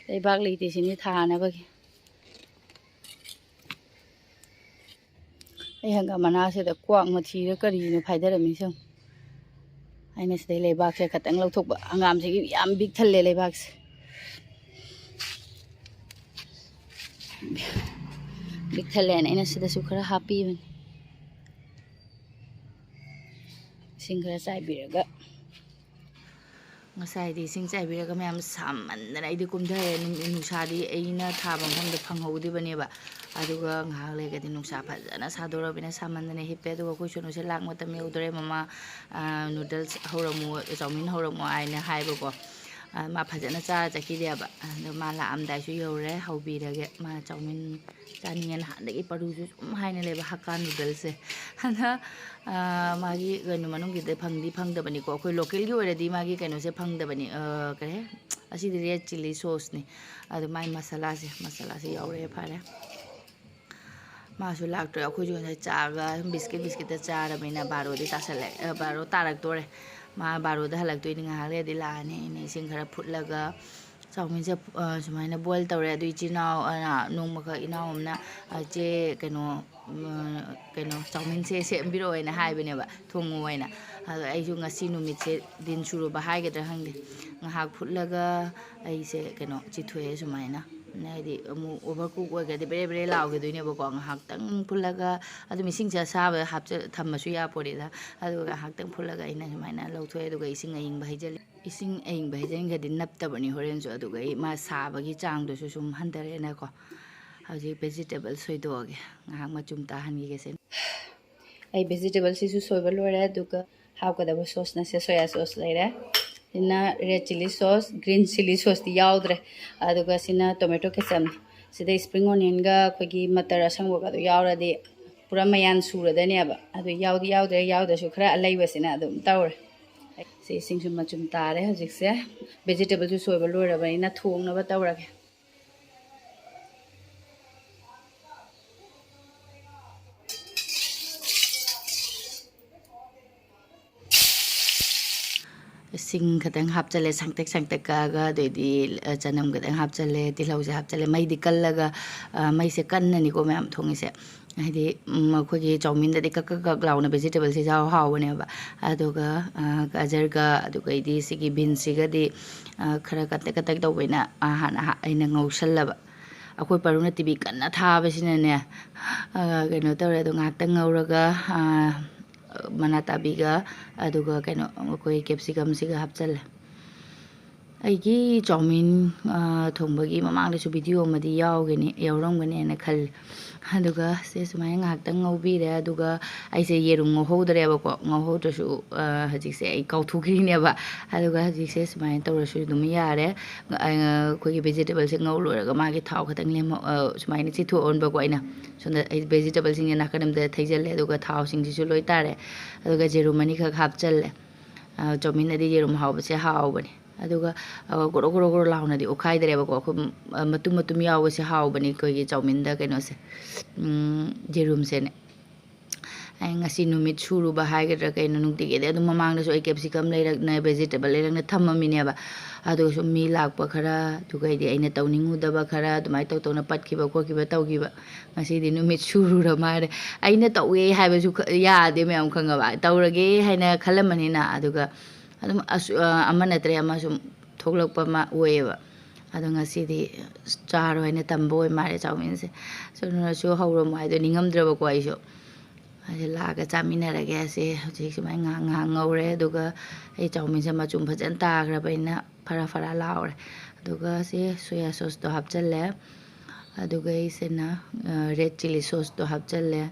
ꯂꯩꯕꯥꯛ ꯂꯩꯇꯦ ꯁꯤꯅꯤ ꯊꯥꯅꯕꯒꯤ꯫ ꯑꯩ ꯍꯪꯒꯥꯝ ꯃꯅꯥꯁꯤꯗ ꯀ꯭ꯋꯥꯛ ꯃꯊꯤꯔ ꯀꯔꯤꯅꯣ ꯐꯥꯏꯗꯔꯝꯃꯤꯁꯦ ꯌꯦꯡꯉꯨ꯫ ꯑꯩꯅ ꯁꯤꯗꯩ ꯂꯩꯕꯥꯛꯁꯦ ꯈꯇꯪ ꯂꯧꯊꯣꯛꯄ꯫ ꯍꯪꯒꯥꯝꯁꯤꯒꯤ ꯌꯥꯝ ꯕꯤꯛ ꯊꯜꯂꯦ ꯂꯩꯕꯥꯛꯁꯦ꯫ ꯕꯤꯛ ꯊꯜꯂꯦꯅ ꯑꯩꯅ ꯁꯤꯗꯁꯨ ꯈꯔ ꯍꯥꯞꯄꯤꯕꯅꯤ꯫ ꯏꯁꯤꯡ ꯈꯔ ꯆꯥꯏꯕꯤꯔꯒ꯫ ꯉꯁꯥꯏꯗꯤ ꯏꯁꯤꯡ ꯆꯥꯏꯕꯤꯔꯒ ꯃꯌꯥꯝ ꯁꯥꯃꯟꯗꯅ ꯑꯩꯗꯤ ꯀꯨꯝꯊꯔꯦ꯫ ꯅꯨꯡ-, ꯅꯨꯡꯁꯥꯗꯤ ꯑꯩꯅ ꯊꯥꯕ ꯃꯐꯝꯗ ꯐꯪꯍꯧꯗꯦꯕꯅꯦꯕ꯫ ꯑꯗꯨꯒ ꯉꯥꯏꯍꯥꯛ ꯂꯩꯔꯒꯗꯤ ꯅꯨꯡꯁꯥ ꯐꯖꯅ ꯁꯥꯗꯣꯔꯕꯅꯤꯅ ꯁꯥꯃꯟꯗꯅ ꯍꯤꯞꯄꯦ꯫ ꯑꯗꯨꯒ ꯑꯩꯈꯣꯏ ꯁꯣꯅꯨꯁꯦ ꯂꯥꯛ ꯃꯇꯝ ꯌꯧꯗꯣꯔꯦ, "ꯃꯃꯥ, ꯑ, noodles ꯍꯧꯔꯝꯃꯣ, ꯆꯧꯃꯤꯟ ꯍꯧꯔꯝꯃꯣ" ꯍꯥꯏꯅ ꯍꯥꯏꯕꯀꯣ꯫ ꯃꯥ ꯐꯖꯅ ꯆꯥꯔ ꯆꯠꯈꯤꯗꯦꯕ꯫ ꯑꯗꯣ ꯃꯥ ꯂꯥꯛꯑꯝꯗꯥꯏꯁꯨ ꯌꯧꯔꯦ, ꯍꯧꯕꯤꯔꯒꯦ꯫ ꯃꯥ ꯆꯧꯃꯤꯟ ꯆꯥꯅꯤꯡꯉꯦ ꯅꯍꯥꯟꯗꯒꯤ ꯄꯔꯨꯁꯨ ꯁꯨꯝ ꯍꯥꯏꯅ ꯂꯩꯕ, ꯍꯛꯀꯥ ꯅꯨꯗꯜꯁꯦ꯫ ꯑꯗ ꯃꯥꯒꯤ ꯀꯩꯅꯣ ꯃꯅꯨꯡꯒꯤꯗ ꯐꯪꯗꯤ ꯐꯪꯗꯕꯅꯤꯀꯣ, ꯑꯩꯈꯣꯏ ꯂꯣꯀꯦꯜꯒꯤ ꯑꯣꯏꯔꯗꯤ ꯃꯥꯒꯤ ꯀꯩꯅꯣꯁꯦ ꯐꯪꯗꯕꯅꯤ꯫ ꯀꯔꯤ, ꯑꯁꯤꯗꯤ ꯔꯦꯗ ꯆꯤꯂꯤ ꯁꯣꯁꯅꯤ꯫ ꯑꯗꯣ ꯃꯥꯏ ꯃꯁꯥꯂꯥꯁꯦ, ꯃꯁꯥꯂꯥꯁꯦ ꯌꯥꯎꯔꯛꯑꯦ, ꯐꯔꯦ꯫ ꯃꯥꯁꯨ ꯂꯥꯛꯇ꯭ꯔꯦ꯫ ꯑꯩꯈꯣꯏꯁꯨ ꯉꯁꯥꯏ ꯆꯥꯒ ꯁꯨꯝ ꯕꯤꯁꯀꯤꯠ ꯕꯤꯁꯀꯤꯠꯇ ꯆꯥꯔꯕꯅꯤꯅ ꯕꯥꯔꯣꯗꯤ ꯇꯥꯁꯜꯂꯛꯑꯦ, ꯕꯥꯔꯣ ꯇꯥꯔꯛꯇꯣꯔꯦ꯫ ꯃꯥ ꯕꯥꯔꯣꯗ ꯍꯜꯂꯛꯇꯣꯏꯅꯤ, ꯉꯥꯏꯍꯥꯛ ꯂꯩꯔꯗꯤ ꯂꯥꯛꯑꯅꯤ꯫ ꯑꯩꯅ ꯏꯁꯤꯡ ꯈꯔ ꯐꯨꯠꯂꯒ ꯆꯧꯃꯤꯟꯁꯦ ꯁꯨꯃꯥꯏꯅ ꯕꯣꯏꯜ ꯇꯧꯔꯦ꯫ ꯑꯗꯨ ꯏꯆꯤꯜ ꯏꯅꯥꯎ, ꯅꯣꯡꯃꯈꯛ ꯏꯅꯥꯎ ꯑꯃꯅ, "ꯆꯦ, ꯀꯩꯅꯣ, ꯀꯩꯅꯣ ꯆꯧꯃꯤꯟꯁꯦ ꯁꯦꯝꯕꯤꯔꯛꯑꯣ" ꯍꯥꯏꯅ ꯍꯥꯏꯕꯅꯦꯕ, "ꯊꯣꯡꯉꯣ" ꯍꯥꯏꯅ꯫ ꯑꯗꯣ ꯑꯩꯁꯨ ꯉꯁꯤ ꯅꯨꯃꯤꯠꯁꯦ ꯗꯤꯟ ꯁꯨꯔꯨꯕ ꯍꯥꯏꯒꯗ꯭ꯔꯥ ꯈꯪꯗꯦ, ꯉꯥꯏꯍꯥꯛ ꯐꯨꯠꯂꯒ ꯑꯩꯁꯦ ꯀꯩꯅꯣ ꯆꯤꯊꯣꯛꯑꯦ ꯁꯨꯃꯥꯏꯅ꯫ ꯍꯥꯏꯗꯤ ꯑꯃꯨꯛ ꯑꯣꯚꯔ ꯀꯨꯛ ꯑꯣꯏꯈ꯭ꯔꯗꯤ ꯕꯦꯔꯦ ꯕꯦꯔꯦ ꯂꯥꯎꯈꯤꯗꯣꯏꯅꯦꯕꯀꯣ꯫ ꯉꯥꯏꯍꯥꯛꯇꯪ ꯐꯨꯠꯂꯒ, ꯑꯗꯨꯝ ꯏꯁꯤꯡꯁꯦ ꯑꯁꯥꯕ ꯍꯥꯞꯆ-, ꯊꯝꯃꯁꯨ ꯌꯥꯄꯣꯠꯅꯤꯗ꯫ ꯑꯗꯨꯒ ꯉꯥꯏꯍꯥꯛꯇꯪ ꯐꯨꯠꯂꯒ ꯑꯩꯅ ꯁꯨꯃꯥꯏꯅ ꯂꯧꯊꯣꯛꯑꯦ꯫ ꯑꯗꯨꯒ ꯏꯁꯤꯡ ꯑꯏꯪꯕ ꯍꯩꯖꯤꯜꯂꯦ꯫ ꯏꯁꯤꯡ ꯑꯏꯪꯕ ꯍꯩꯖꯤꯟꯈ꯭ꯔꯗꯤ ꯅꯞꯇꯕꯅꯤ ꯍꯣꯔꯦꯟꯁꯨ꯫ ꯑꯗꯨꯒ ꯑꯩ ꯃꯥ ꯁꯥꯕꯒꯤ ꯆꯥꯡꯗꯨꯁꯨ ꯁꯨꯝ ꯍꯟꯊꯔꯦꯅꯀꯣ꯫ ꯍꯧꯖꯤꯛ ꯚꯦꯖꯤꯇꯦꯕꯜ ꯁꯣꯏꯗꯣꯛꯑꯒꯦ, ꯉꯥꯏꯍꯥꯛ ꯃꯆꯨꯝ ꯇꯥꯍꯟꯈꯤꯒꯦꯁꯦ꯫ ꯑꯩ ꯚꯦꯖꯤꯇꯦꯕꯜꯁꯤꯁꯨ ꯁꯣꯏꯕ ꯂꯣꯏꯔꯦ꯫ ꯑꯗꯨꯒ ꯍꯥꯞꯀꯗꯕ ꯁꯣꯁꯅ ꯁꯦ ꯁꯣꯌꯥ ꯁꯣꯁ ꯂꯩꯔꯦ꯫ ꯁꯤꯅ red chilli sauce, green chilli ꯁꯣꯁꯇꯤ ꯌꯥꯎꯗ꯭ꯔꯦ꯫ ꯑꯗꯨꯒ ꯁꯤꯅ ꯇꯣꯃꯦꯇꯣ ꯀꯦꯆꯞꯅꯤ꯫ ꯁꯤꯗ ꯏꯁꯄ꯭ꯔꯤꯡ ꯑꯣꯅꯤꯌꯟꯒ ꯑꯩꯈꯣꯏꯒꯤ ꯃꯇꯔ ꯑꯁꯪꯕꯒꯗꯣ ꯌꯥꯎꯔꯗꯤ ꯄꯨꯔꯥ ꯃꯌꯥꯟ ꯁꯨꯔꯗꯅꯦꯕ꯫ ꯑꯗꯨ ꯌꯥꯎꯗꯤ ꯌꯥꯎꯗ꯭ꯔꯦ, ꯌꯥꯎꯗ꯭ꯔꯁꯨ ꯈꯔ ꯑꯂꯩꯕꯁꯤꯅ ꯑꯗꯨꯝ ꯇꯧꯔꯦ꯫ ꯁꯤ ꯏꯁꯤꯡꯁꯨ ꯃꯆꯨꯝ ꯇꯥꯔꯦ ꯍꯧꯖꯤꯛꯁꯦ꯫ ꯚꯦꯖꯤꯇꯦꯕꯜꯁꯨ ꯁꯣꯏꯕ ꯂꯣꯏꯔꯕꯅꯤꯅ ꯊꯣꯡꯅꯕ ꯇꯧꯔꯒꯦ꯫ ꯁꯤꯡ ꯈꯇꯪ ꯍꯥꯞꯆꯜꯂꯦ, ꯁꯪꯇꯛ ꯁꯪꯇꯛ ꯀꯛꯑꯒ, ꯑꯗꯩꯗꯤ, ꯑ, ꯆꯅꯝ ꯈꯇꯪ ꯍꯥꯞꯆꯜꯂꯦ, ꯇꯤꯜꯍꯧꯁꯦ ꯍꯥꯞꯆꯜꯂꯦ꯫ ꯃꯩꯗꯤ ꯀꯜꯂꯒ, ꯑ, ꯃꯩꯁꯦ ꯀꯟꯅꯅꯤꯀꯣ ꯃꯌꯥꯝ ꯊꯣꯡꯉꯤꯁꯦ꯫ ꯍꯥꯏꯗꯤ, ꯎꯝ, ꯑꯩꯈꯣꯏꯒꯤ ꯆꯧꯃꯤꯟꯗꯗꯤ ꯀꯛ ꯀꯛ ꯀꯛ ꯂꯥꯎꯅ ꯚꯦꯖꯤꯇꯦꯕꯜꯁꯦ ꯌꯥꯎ ꯍꯥꯎꯕꯅꯦꯕ꯫ ꯑꯗꯨꯒ, ꯑ, ꯒꯖꯔꯒ, ꯑꯗꯨꯒꯩꯗꯤ ꯁꯤꯒꯤ ꯕꯤꯟꯁꯁꯤꯒꯗꯤ, ꯑ, ꯈꯔ ꯀꯟꯇꯛ ꯀꯟꯇꯛ ꯇꯧꯕꯅ, ꯑ, ꯍꯥꯟꯅ ꯍꯥ-, ꯑꯩꯅ ꯉꯧꯁꯜꯂꯕ꯫ ꯑꯩꯈꯣꯏ ꯄꯔꯨꯅ ꯇꯤꯚꯤ ꯀꯟꯅ ꯊꯥꯕꯁꯤꯅꯅꯦ, ꯑ, ꯀꯩꯅꯣ ꯇꯧꯔꯦ꯫ ꯑꯗꯣ ꯉꯥꯏꯍꯥꯛꯇꯪ ꯉꯧꯔꯒ, ꯑ, ꯃꯅꯥ ꯇꯥꯕꯤꯒ, ꯑꯗꯨꯒ ꯀꯩꯅꯣ, ꯑꯩꯈꯣꯏ ꯀꯦꯞꯁꯤꯀꯝꯁꯤꯒ ꯍꯥꯞꯆꯜꯂꯦ꯫ ꯑꯩꯒꯤ ꯆꯧꯃꯤꯟ ꯊꯣꯡꯕꯒꯤ ꯃꯃꯥꯡꯗꯁꯨ ꯚꯤꯗꯤꯑꯣ ꯑꯃꯗꯤ ꯌꯥꯎꯒꯅꯤ, ꯌꯥꯎꯔꯝꯒꯅꯦꯅ ꯈꯜꯂꯤ꯫ ꯑꯗꯨꯒ ꯁꯦ ꯁꯨꯃꯥꯏꯅ ꯉꯥꯏꯍꯥꯛꯇꯪ ꯉꯧꯕꯤꯔꯦ꯫ ꯑꯗꯨꯒ ꯑꯩꯁꯦ ꯌꯦꯔꯨꯝ ꯉꯧꯍꯧꯗ꯭ꯔꯦꯕꯀꯣ, ꯉꯧꯍꯧꯗ꯭ꯔꯁꯨ ꯍꯧꯖꯤꯛꯁꯦ ꯑꯩ ꯀꯥꯎꯊꯣꯛꯈ꯭ꯔꯤꯅꯦꯕ꯫ ꯑꯗꯨꯒ ꯍꯧꯖꯤꯛꯁꯦ ꯁꯨꯃꯥꯏꯅ ꯇꯧꯔꯁꯨ ꯑꯗꯨꯝ ꯌꯥꯔꯦ꯫ ꯑꯩꯈꯣꯏꯒꯤ ꯚꯦꯖꯤꯇꯦꯕꯜꯁꯦ ꯉꯧ ꯂꯣꯏꯔꯒ ꯃꯥꯒꯤ ꯊꯥꯎ ꯈꯛꯇꯪ ꯂꯦꯝꯍꯧ ꯁꯨꯃꯥꯏꯅ ꯆꯤꯊꯣꯛꯍꯟꯕꯀꯣ ꯑꯩꯅ꯫ ꯁꯣꯝꯗ ꯑꯩ ꯚꯦꯖꯤꯇꯦꯕꯜꯁꯤꯡꯁꯦ ꯅꯥꯀꯟ ꯑꯃꯗ ꯊꯩꯖꯤꯜꯂꯦ, ꯑꯗꯨꯒ ꯊꯥꯎꯁꯤꯡꯁꯤꯁꯨ ꯂꯣꯏ ꯇꯥꯔꯦ꯫ ꯑꯗꯨꯒ ꯌꯦꯔꯨꯝ ꯑꯅꯤꯈꯛ ꯍꯥꯞꯆꯜꯂꯦ꯫ ꯆꯧꯃꯤꯟꯗꯗꯤ ꯌꯦꯔꯨꯝ ꯍꯥꯎꯕꯁꯦ ꯍꯥꯎꯕꯅꯦ꯫ ꯑꯗꯨꯒ ꯒꯣꯔꯣ ꯒꯣꯔꯣ ꯒꯣꯔꯣ ꯂꯥꯎꯅꯗꯤ ꯑꯣꯠꯈꯥꯏꯗ꯭ꯔꯦꯕꯀꯣ꯫ ꯑꯩꯈꯣꯏ ꯃꯇꯨꯝ ꯃꯇꯨꯝ ꯌꯥꯎꯕꯁꯦ ꯍꯥꯎꯕꯅꯤ ꯑꯩꯈꯣꯏꯒꯤ ꯆꯧꯃꯤꯟꯗ ꯀꯩꯅꯣꯁꯦ, ꯌꯦꯔꯨꯝꯁꯦꯅꯦ꯫ ꯑꯩ ꯉꯁꯤ ꯅꯨꯃꯤꯠ ꯁꯨꯔꯨꯕ ꯍꯥꯏꯒꯗ꯭ꯔꯥ ꯀꯩꯅꯣ, ꯅꯨꯡꯇꯤꯒꯤꯗꯤ ꯑꯗꯨꯝ ꯃꯃꯥꯡꯗꯁꯨ ꯑꯩ ꯀꯦꯞꯁꯤꯀꯝ ꯂꯩꯔꯛꯅ ꯚꯦꯖꯤꯇꯦꯕꯜ ꯂꯩꯔꯛꯅ ꯊꯝꯃꯝꯃꯤꯅꯦꯕ꯫ ꯑꯗꯨꯒꯁꯨ ꯃꯤ ꯂꯥꯛꯄ ꯈꯔ, ꯑꯗꯨꯒꯩꯗꯤ ꯑꯩꯅ ꯇꯧꯅꯤꯡꯉꯨꯗꯕ ꯈꯔ ꯑꯗꯨꯃꯥꯏꯅ ꯇꯧ ꯇꯧꯅ ꯄꯠꯈꯤꯕ ꯈꯣꯠꯈꯤꯕ ꯇꯧꯈꯤꯕ꯫ ꯉꯁꯤꯗꯤ ꯅꯨꯃꯤꯠ ꯁꯨꯔꯨꯔ ꯃꯥꯜꯂꯦ꯫ ꯑꯩꯅ ꯇꯧꯋꯦ ꯍꯥꯏꯕꯁꯨ ꯈ-, ꯌꯥꯗꯦ ꯃꯌꯥꯝ ꯈꯪꯉꯕ꯫ ꯇꯧꯔꯒꯦ ꯍꯥꯏꯅ ꯈꯜꯂꯝꯕꯅꯤꯅ꯫ ꯑꯗꯨꯒ ꯑꯗꯨꯝ ꯑꯁ-, ꯑ, ꯑꯃ ꯅꯠꯇ꯭ꯔꯦ ꯑꯃ ꯁꯨꯝ ꯊꯣꯛꯂꯛꯄ ꯑꯃ ꯑꯣꯏꯌꯦꯕ꯫ ꯑꯗꯣ ꯉꯁꯤꯗꯤ ꯆꯥꯔꯣ ꯍꯥꯏꯅ ꯇꯝꯕ ꯑꯣꯏ ꯃꯥꯜꯂꯦ ꯆꯧꯃꯤꯟꯁꯦ꯫ ꯁꯣꯅꯨꯅꯁꯨ ꯍꯧꯔꯝꯃꯣ ꯍꯥꯏꯗꯣ ꯅꯤꯡꯉꯝꯗ꯭ꯔꯕꯀꯣ ꯑꯩꯁꯨ꯫ ꯑꯗ ꯂꯥꯛꯑꯒ ꯆꯥꯃꯤꯟꯅꯔꯒꯦ꯫ ꯑꯁꯦ ꯍꯧꯖꯤꯛ ꯁꯨꯃꯥꯏꯅ ꯉꯥꯏꯍꯥꯛ ꯉꯥꯏꯍꯥꯛ ꯉꯧꯔꯦ꯫ ꯑꯗꯨꯒ ꯑꯩ ꯆꯧꯃꯤꯟꯁꯦ ꯃꯆꯨꯝ ꯐꯖꯅ ꯇꯥꯈ꯭ꯔꯕꯅꯤꯅ ꯐꯔꯥ ꯐꯔꯥ ꯂꯥꯎꯔꯦ꯫ ꯑꯗꯨꯒ ꯁꯤ ꯁꯣꯌꯥ ꯁꯣꯁꯇꯣ ꯍꯥꯞꯆꯜꯂꯦ꯫ ꯑꯗꯨꯒ ꯑꯩꯁꯤꯅ, ꯑ, ꯔꯦꯗ ꯆꯤꯂꯤ ꯁꯣꯁꯇꯣ ꯍꯥꯞꯆꯜꯂꯦ꯫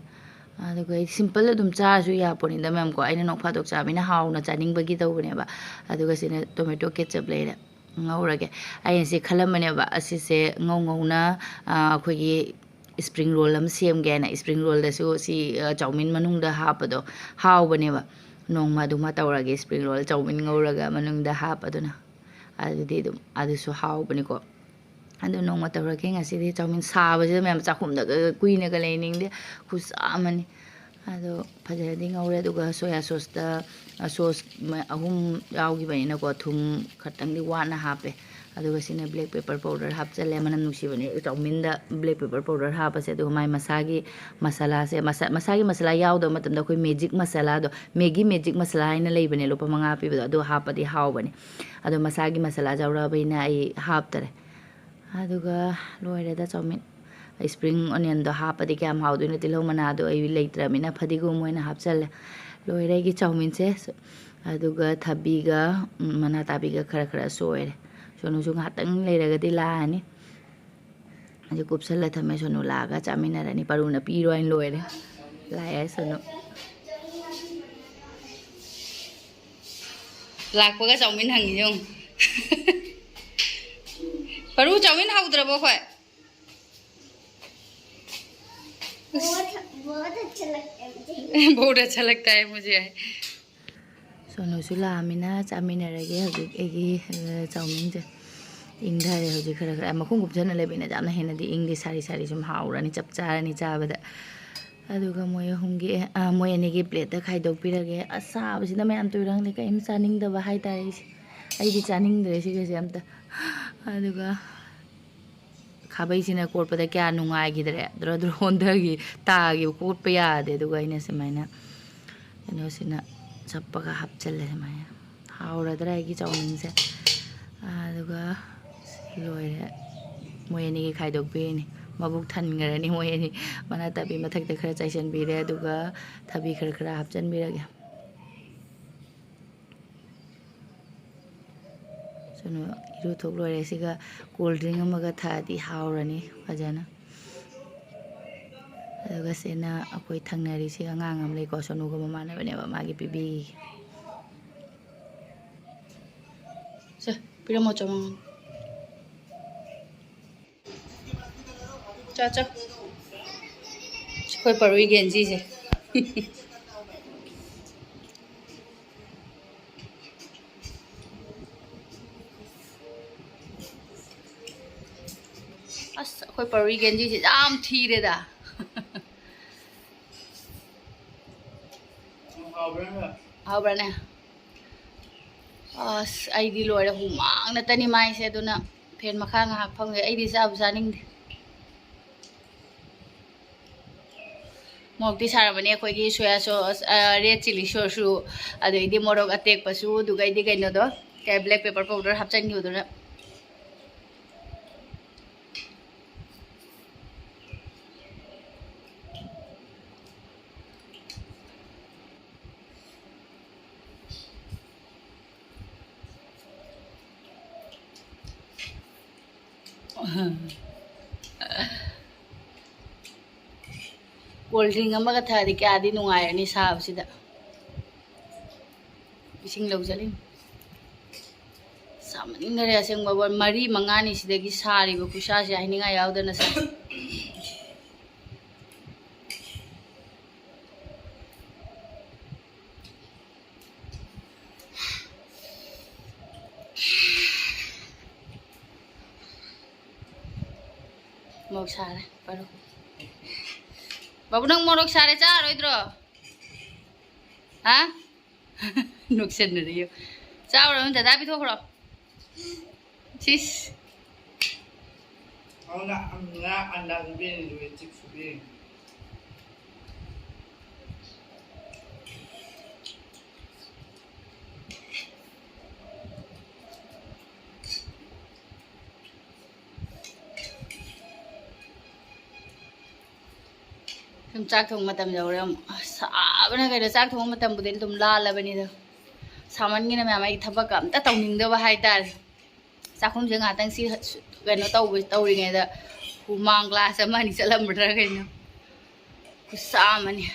ꯑꯗꯨꯒ ꯑꯩ ꯁꯤꯝꯄꯜ ꯑꯗꯨꯝ ꯆꯥꯔꯁꯨ ꯌꯥꯄꯣꯠꯅꯤꯗ ꯃꯌꯥꯝꯀꯣ꯫ ꯑꯩꯅ ꯅꯣꯡ ꯐꯥꯗꯣꯛ ꯆꯥꯕꯅꯤꯅ ꯍꯥꯎꯅ ꯆꯥꯅꯤꯡꯕꯒꯤ ꯇꯧꯕꯅꯦꯕ꯫ ꯑꯗꯨꯒ ꯁꯤꯅ ꯇꯣꯃꯦꯇꯣ ꯀꯦꯆꯞ ꯂꯩꯔꯦ꯫ ꯉꯧꯔꯒꯦ꯫ ꯑꯩꯅ ꯁꯤ ꯈꯜꯂꯝꯕꯅꯦꯕ, ꯑꯁꯤꯁꯦ ꯉꯧ ꯉꯧꯅ, ꯑ, ꯑꯩꯈꯣꯏꯒꯤ ꯁ꯭ꯄ꯭ꯔꯤꯡ ꯔꯣꯜ ꯑꯃ ꯁꯦꯝꯒꯦ ꯍꯥꯏꯅ꯫ ꯁ꯭ꯄ꯭ꯔꯤꯡ ꯔꯣꯜꯗꯁꯨ ꯁꯤ, ꯑ, ꯆꯧꯃꯤꯟ ꯃꯅꯨꯡꯗ ꯍꯥꯞꯄꯗꯣ ꯍꯥꯎꯕꯅꯦꯕ꯫ ꯅꯣꯡꯃ ꯑꯗꯨꯃ ꯇꯧꯔꯒꯦ, ꯁ꯭ꯄ꯭ꯔꯤꯡ ꯔꯣꯜ ꯆꯧꯃꯤꯟ ꯉꯧꯔꯒ ꯃꯅꯨꯡꯗ ꯍꯥꯞꯄꯗꯨꯅ꯫ ꯑꯗꯨꯗꯤ ꯑꯗꯨꯝ ꯑꯗꯨꯁꯨ ꯍꯥꯎꯕꯅꯤꯀꯣ꯫ ꯑꯗꯨ ꯅꯣꯡꯃ ꯇꯧꯔꯒꯦ꯫ ꯉꯁꯤꯗꯤ ꯆꯧꯃꯤꯟ ꯁꯥꯕꯁꯤꯗ ꯃꯌꯥꯝ ꯆꯥꯛꯈꯨꯝꯗꯒ ꯀꯨꯏꯅꯒ ꯂꯩꯅꯤꯡꯗꯦ, ꯈꯨꯠꯁꯥ ꯑꯃꯅꯤ꯫ ꯑꯗꯣ ꯐꯖꯅꯗꯤ ꯉꯧꯔꯦ꯫ ꯑꯗꯨꯒ ꯁꯣꯌꯥ ꯁꯣꯁꯇ, ꯑ, ꯁꯣꯁ ꯃ-, ꯑꯍꯨꯝ ꯌꯥꯎꯈꯤꯕꯅꯤꯅꯀꯣ, ꯊꯨꯝ ꯈꯛꯇꯪꯗꯤ ꯋꯥꯠꯅ ꯍꯥꯞꯄꯦ꯫ ꯑꯗꯨꯒ ꯁꯤꯅ ꯕ꯭ꯂꯦꯛ ꯄꯦꯄꯔ ꯄꯥꯎꯗꯔ ꯍꯥꯞꯆꯜꯂꯦ꯫ ꯃꯅꯝ ꯅꯨꯡꯁꯤꯕꯅꯦ ꯆꯧꯃꯤꯟꯗ ꯕ꯭ꯂꯦꯛ ꯄꯦꯄꯔ ꯄꯥꯎꯗꯔ ꯍꯥꯞꯄꯁꯦ꯫ ꯑꯗꯨꯒ ꯃꯥꯏ ꯃꯁꯥꯒꯤ ꯃꯁꯥꯂꯥꯁꯦ, ꯃꯁꯥ-, ꯃꯁꯥꯒꯤ ꯃꯁꯥꯂꯥ ꯌꯥꯎꯗꯕ ꯃꯇꯝꯗ ꯑꯩꯈꯣꯏ ꯃꯦꯖꯤꯛ ꯃꯁꯥꯂꯥꯗꯣ, ꯃꯦꯒꯤ ꯃꯦꯖꯤꯛ ꯃꯁꯥꯂꯥ ꯍꯥꯏꯅ ꯂꯩꯕꯅꯦ, ꯂꯨꯄꯥ ꯃꯉꯥ ꯄꯤꯕꯗꯣ, ꯑꯗꯨ ꯍꯥꯞꯄꯗꯤ ꯍꯥꯎꯕꯅꯦ꯫ ꯑꯗꯣ ꯃꯁꯥꯒꯤ ꯃꯁꯥꯂꯥ ꯌꯥꯎꯔꯛꯑꯕꯅꯤꯅ ꯑꯩ ꯍꯥꯞꯇꯔꯦ꯫ ꯑꯗꯨꯒ ꯂꯣꯏꯔꯦꯗ ꯆꯧꯃꯤꯟ꯫ ꯁ꯭ꯄ꯭ꯔꯤꯡ ꯑꯣꯅꯤꯌꯟꯗꯣ ꯍꯥꯞꯄꯗꯤ ꯀꯌꯥꯝ ꯍꯥꯎꯗꯣꯏꯅꯣ, ꯇꯤꯜꯍꯧ ꯃꯅꯥꯗꯣ ꯑꯩ ꯂꯩꯇ꯭ꯔꯕꯅꯤꯅ ꯐꯗꯤꯒꯣꯝ ꯑꯣꯏꯅ ꯍꯥꯞꯆꯜꯂꯦ꯫ ꯂꯣꯏꯔꯦ ꯑꯩꯒꯤ ꯆꯧꯃꯤꯟꯁꯦ꯫ ꯑꯗꯨꯒ ꯊꯕꯤꯒ, ꯎꯝ, ꯃꯅꯥ ꯇꯥꯕꯤꯒ ꯈꯔ ꯈꯔ ꯁꯣꯏꯔꯦ꯫ ꯁꯣꯅꯨꯁꯨ ꯉꯥꯏꯍꯥꯛꯇꯪ ꯂꯩꯔꯒꯗꯤ ꯂꯥꯛꯑꯅꯤ꯫ ꯑꯗꯨ ꯀꯨꯞꯁꯜꯂ ꯊꯝꯃꯦ꯫ ꯁꯣꯅꯨ ꯂꯥꯛꯑꯒ ꯆꯥꯃꯤꯟꯅꯔꯅꯤ꯫ ꯄꯔꯨꯅ ꯄꯤꯔꯣ ꯍꯥꯏꯅ ꯂꯣꯏꯔꯦ꯫ ꯂꯥꯛꯑꯦ ꯁꯣꯅꯨ꯫ ꯂꯥꯛꯄꯒ ꯆꯥꯎꯃꯤꯟ ꯍꯪꯉꯤ ꯌꯦꯡꯉꯨ꯫ ꯄꯔꯨ, ꯆꯥꯎꯃꯤꯟ ꯍꯧꯗ꯭ꯔꯕꯣ ꯑꯩꯈꯣꯏ? बहुत अच्छा लगता है मुझे। बहुत अच्छा लगता है मुझे। ꯁꯣꯅꯨꯁꯨ ꯂꯥꯛꯑꯃꯤꯅ ꯆꯥꯃꯤꯟꯅꯔꯒꯦ꯫ ꯍꯧꯖꯤꯛ ꯑꯩꯒꯤ, ꯑ, ꯆꯥꯎꯃꯤꯟꯁꯦ ꯏꯪꯊꯔꯦ ꯍꯧꯖꯤꯛ ꯈꯔ ꯈꯔ꯫ ꯃꯈꯨꯝ ꯀꯨꯞꯁꯟꯅ ꯂꯩꯕꯅꯤꯅ ꯌꯥꯝꯅ ꯍꯦꯟꯅꯗꯤ ꯏꯪꯗꯦ꯫ ꯁꯥꯔꯤ ꯁꯥꯔꯤ ꯁꯨꯝ ꯍꯥꯎꯔꯅꯤ, ꯆꯞ ꯆꯥꯔꯅꯤ ꯆꯥꯕꯗ꯫ ꯑꯗꯨꯒ ꯃꯣꯏ ꯑꯍꯨꯝꯒꯤ, ꯑ, ꯃꯣꯏ ꯑꯅꯤꯒꯤ ꯄ꯭ꯂꯦꯠꯇ ꯈꯥꯏꯗꯣꯛꯄꯤꯔꯒꯦ꯫ ꯑꯁ, ꯁꯥꯕꯁꯤꯅ ꯃꯌꯥꯝ ꯇꯣꯏꯔꯪꯗꯦ ꯀꯔꯤꯝ ꯆꯥꯅꯤꯡꯗꯕ ꯍꯥꯏꯇꯥꯔꯦ ꯑꯩꯁꯦ꯫ ꯑꯩꯗꯤ ꯆꯥꯅꯤꯡꯗ꯭ꯔꯦ ꯁꯤꯒꯁꯦ ꯑꯝꯇ꯫ ꯑꯗꯨꯒ ꯈꯥꯕꯩꯁꯤꯅ ꯀꯣꯠꯄꯗ ꯀꯌꯥ ꯅꯨꯡꯉꯥꯏꯈꯤꯗ꯭ꯔꯦ꯫ ꯗ꯭ꯔꯣ ꯗ꯭ꯔꯣ ꯑꯣꯟꯊꯈꯤ, ꯇꯥꯈꯤꯕ, ꯀꯣꯠꯄ ꯌꯥꯗꯦ꯫ ꯑꯗꯨꯒ ꯑꯩꯅ ꯁꯨꯃꯥꯏꯅ ꯀꯩꯅꯣꯁꯤꯅ ꯆꯞꯄꯒ ꯍꯥꯞꯆꯜꯂꯦ ꯁꯨꯃꯥꯏꯅ꯫ ꯍꯥꯎꯔꯗ꯭ꯔꯥ ꯑꯩꯒꯤ ꯆꯧꯃꯤꯟꯁꯦ? ꯑꯗꯨꯒ ꯂꯣꯏꯔꯦ꯫ ꯃꯣꯏ ꯑꯅꯤꯒꯤ ꯈꯥꯏꯗꯣꯛꯄꯤꯔꯤꯅꯤ꯫ ꯃꯕꯨꯛ ꯊꯟꯈ꯭ꯔꯅꯤ ꯃꯣꯏ ꯑꯅꯤ꯫ ꯃꯅꯥ ꯇꯥꯕꯤ ꯃꯊꯛꯇ ꯈꯔ ꯆꯥꯏꯁꯤꯟꯕꯤꯔꯦ, ꯑꯗꯨꯒ ꯊꯕꯤ ꯈꯔ ꯈꯔ ꯍꯥꯞꯆꯤꯟꯕꯤꯔꯒꯦ꯫ ꯁꯨꯅꯨ ꯏꯔꯨ ꯊꯣꯛ ꯂꯣꯏꯔꯦ꯫ ꯁꯤꯒ ꯀꯣꯜ ꯗ꯭ꯔꯤꯡ ꯑꯃꯒ ꯊꯛꯑꯗꯤ ꯍꯥꯎꯔꯅꯤ ꯐꯖꯅ꯫ ꯑꯗꯨꯒ ꯁꯤꯅ ꯑꯩꯈꯣꯏ ꯊꯪꯅꯔꯤꯁꯤ ꯑꯉꯥꯡ ꯑꯃ ꯂꯩꯀꯣ, ꯁꯣꯅꯨꯒ ꯃꯃꯥꯟꯅꯕꯅꯦꯕ, ꯃꯥꯒꯤ ꯄꯤꯕꯤꯒꯦ꯫ ꯁꯦ, ꯄꯤꯔꯝꯃꯣ ꯆꯃꯉꯥ꯫ ꯆꯣ, ꯆꯣ꯫ ꯑꯩꯈꯣꯏ ꯄꯔꯨꯏ ꯒꯦꯟꯖꯤꯁꯦ꯫ ꯑꯁ, ꯑꯩꯈꯣꯏ ꯄꯔꯨꯏ ꯒꯦꯟꯖꯤꯁꯦ ꯌꯥꯝ ꯊꯤꯔꯦꯗ꯫ ꯍꯥꯎꯕ꯭ꯔꯥꯅꯦ? ꯑꯁ, ꯑꯩꯗꯤ ꯂꯣꯏꯔꯦ, ꯍꯨꯃꯥꯡꯅꯇꯅꯤ ꯃꯥꯏꯁꯦ꯫ ꯑꯗꯨꯅ ꯐꯦꯟ ꯃꯈꯥ ꯉꯥꯏꯍꯥꯛ ꯐꯝꯒꯦ꯫ ꯑꯩꯗꯤ ꯆꯥꯕꯨ ꯆꯥꯅꯤꯡꯗꯦ꯫ ꯃꯣꯔꯣꯛꯇꯤ ꯁꯥꯔꯕꯅꯦ꯫ ꯑꯩꯈꯣꯏꯒꯤ ꯁꯣꯌꯥ ꯁꯣꯁ, ꯑ, ꯔꯦꯗ ꯆꯤꯂꯤ ꯁꯣꯁꯁꯨ, ꯑꯗꯩꯗꯤ ꯃꯣꯔꯣꯛ ꯑꯇꯦꯛꯄꯁꯨ, ꯑꯗꯨꯒꯩꯗꯤ ꯀꯩꯅꯣꯗꯣ, ꯀꯩ, ꯕ꯭ꯂꯦꯛ ꯄꯦꯄꯔ ꯄꯥꯎꯗꯔ ꯍꯥꯞꯆꯤꯟꯈꯤꯕꯗꯨꯅ꯫ Cold drink ꯑꯃꯒ ꯊꯛꯑꯗꯤ ꯀꯌꯥꯗꯤ ꯅꯨꯡꯉꯥꯏꯔꯅꯤ ꯁꯥꯕꯁꯤꯗ꯫ ꯏꯁꯤꯡ ꯂꯧ ꯆꯠꯂꯤꯅꯤ꯫ ꯁꯥꯃꯟꯈꯔꯦ ꯑꯁꯦꯡꯕ, ꯃꯔꯤ ꯃꯉꯥꯅꯤ ꯁꯤꯗꯒꯤ ꯁꯥꯔꯤꯕ ꯈꯨꯠꯁꯥꯁꯦ ꯍꯥꯏꯅꯤꯡꯉꯥꯏ ꯌꯥꯎꯗꯅ ꯁꯥꯏ꯫ ꯃꯣꯔꯣꯛ ꯁꯥꯔꯦ, ꯄꯔꯣ꯫ ꯕꯥꯕꯨ, ꯅꯪ ꯃꯣꯔꯣꯛ ꯁꯥꯔꯦ ꯆꯥꯔꯣꯏꯗ꯭ꯔꯣ? ꯍꯥ? ꯅꯣꯛꯁꯟꯅꯔꯤꯌꯣ꯫ ꯆꯥꯎꯔꯣ, ꯗꯗꯥ ꯄꯤꯊꯣꯛꯈ꯭ꯔꯣ꯫ ꯁꯤꯁ꯫ ꯑꯗꯨꯅ ꯉꯥ ꯑꯟꯗꯥꯁꯨ ꯄꯤꯔꯤꯅꯤ, ꯆꯤꯞꯁꯁꯨ ꯄꯤꯔꯤꯅꯤ꯫ ꯁꯨꯝ ꯆꯥꯛ ꯊꯣꯡꯕ ꯃꯇꯝ ꯌꯧꯔꯦ ꯑꯃꯨꯛ꯫ ꯑꯁ, ꯁꯥꯕꯅ ꯀꯩꯅꯣ, ꯆꯥꯛ ꯊꯣꯡꯕ ꯃꯇꯝꯕꯨꯗꯤ ꯑꯗꯨꯝ ꯂꯥꯜꯂꯕꯅꯤꯗ꯫ ꯁꯥꯃꯟꯒꯤꯅ ꯃꯌꯥꯝ ꯑꯩ ꯊꯕꯛꯀ ꯑꯝꯇ ꯇꯧꯅꯤꯡꯗꯕ ꯍꯥꯏꯇꯥꯔꯦ꯫ ꯆꯥꯛꯈꯨꯝꯁꯦ ꯉꯥꯏꯍꯥꯛꯇꯪ ꯁꯤ ꯀꯩꯅꯣ ꯇꯧꯕ, ꯇꯧꯔꯤꯉꯩꯗ ꯍꯨꯃꯥꯡ ꯒ꯭ꯂꯥꯁ ꯑꯃ ꯑꯅꯤ ꯆꯠꯂꯝꯕꯗ꯭ꯔꯥ ꯀꯩꯅꯣ꯫ ꯈꯨꯠꯁꯥ ꯑꯃꯅꯤ꯫